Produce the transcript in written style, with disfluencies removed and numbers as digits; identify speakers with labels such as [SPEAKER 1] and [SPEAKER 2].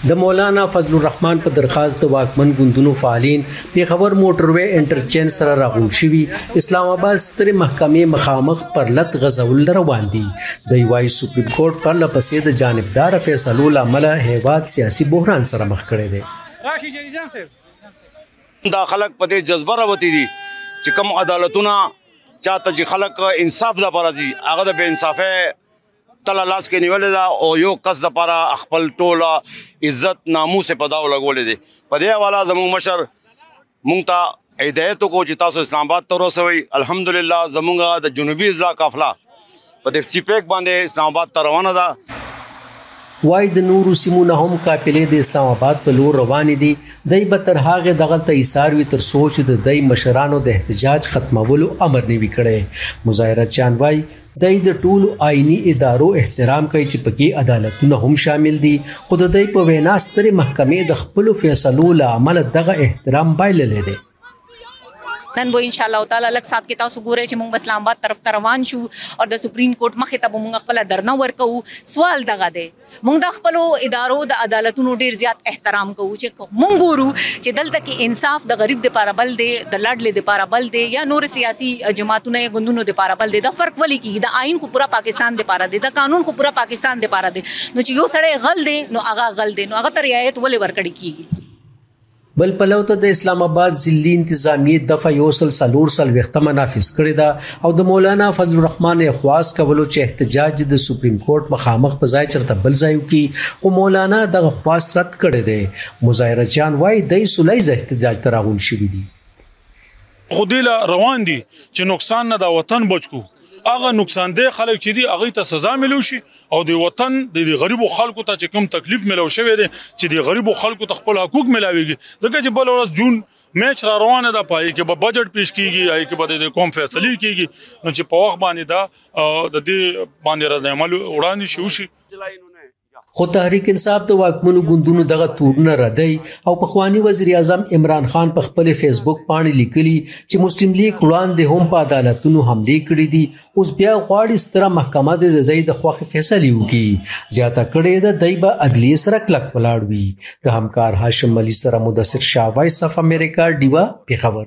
[SPEAKER 1] د مولانا فضل الرحمن په درخواست د واکمن ګوندونو فعالین پېښور موټروې انټرچینج سره راغونډ شوي، اسلام اباد سترې محکمې مخامخ پرلت غځول روان دي. دی وايي سپریم کورټ پرله پسې د جانبداره فیصلو له امله هیواد سیاسي بحران سره مخ کړی دی. راشي جلي جان
[SPEAKER 2] صاحب. دا خلک په دې جذبه راوتي دي چې کوم عدالتونه چاته چې خلک انصاف لپاره دي، هغه د بې انصافۍ تله لاس کې نیولې ده او یو کس لپاره خپل ټوله عزت ناموس په داو لګولې دي. په دې حواله زموږ مشر مونږ ته هدایت وکړو چې تاسو اسلام آباد ته ورسوئ. الحمدلله زموږ د جنوبي اضلاع قافله په دې سی پیک باندې اسلام آباد ته روانه ده.
[SPEAKER 1] وايي د نورو سیمو نه هم قافلې د اسلام آباد په لور روانې دي، دی به تر هغې دغلته ایسار وي تر څو چې د دی مشرانو د احتجاج ختمولو امر نه وي کړی. مظاهره چیان وايي دی د ټولو آئیني ادارو احترام کوي چې پکې عدالتونه هم شامل دي، خو د دی په وینا سترې محکمې د خپلو فیصلو له امله دغه احترام بایللی دی.
[SPEAKER 3] نن به ان شاء الله تعالی لږ ساعت کې تاسو ګورئ چې موږ اسلام آباد طرف ته روان شو او د سپریم کورټ مخې ته به موږ خپله درنه ورکوو. سوال دغه دی، موږ د خپلو ادارو د عدالتونو ډیر زیات احترام کوو، چې موږ ګورو چې دلته کې انصاف د غریب دپاره بل دی، د لاډلې دپاره بل دی، یا نور سیاسي جماعتونه یا ګوندونو دپاره بل دی، دا فرق ولې کیږي؟ د آئین خو پوره پاکستان دپاره دی، د قانون خو پوره پاکستان دپاره دی، نو چې یو سړی غل دی نو هغه غل دی، نو هغه ته رعایت ولې ورکړی کیږي؟
[SPEAKER 1] بل پلو ته د اسلام اباد ضلعي انتظامیې دفعه 144 مه نافذ کړې ده او د مولانا فضل الرحمن یې خواست کولو چې احتجاج د سپریم کورټ مخامخ په ځای چرته بل ځای وکړي، خو مولانا دغه خواست رد کړی دی. مظاهره چیان وايي دی سوله ییز احتجاج ته راغونډ شوي دي.
[SPEAKER 4] خو دې له روان دي چې نقصان نه دا وطن بچ کو، هغه نقصان دی خلک چې دي هغه ته سزا ملو شي او د وطن د غریبو خلکو ته چې کوم تکلیف ملو شوی دی چې د غریبو خلکو ته خپل حقوق ملاويږي، ځکه چې بل ورځ جون میچ را روانه ده، پای کې به بجټ پیش کیږي، پای کې به د کوم فیصله کیږي، نو چې په وخت باندې دا د دې باندې رد عمل وړاندې شي وشي.
[SPEAKER 1] خو تحریک انصاف د واکمنو ګوندونو دغه تورونه ردوي او پخواني وزیراعظم عمران خان په خپلې فیسبوک پاڼې لیکلي چې مسلم لیګ وړاندې هم په عدالتونو حملې کړې دي، اوس بیا غواړي ستره محکمه دې د دوی د خوښې فیصلې وکړي. زیاته کړې ده دوی به عدلیې سره کلک ولاړ وي. د همکار هاشم علي سره مدثر شاه، وایس اف امریکا، ډیوه، پېښور.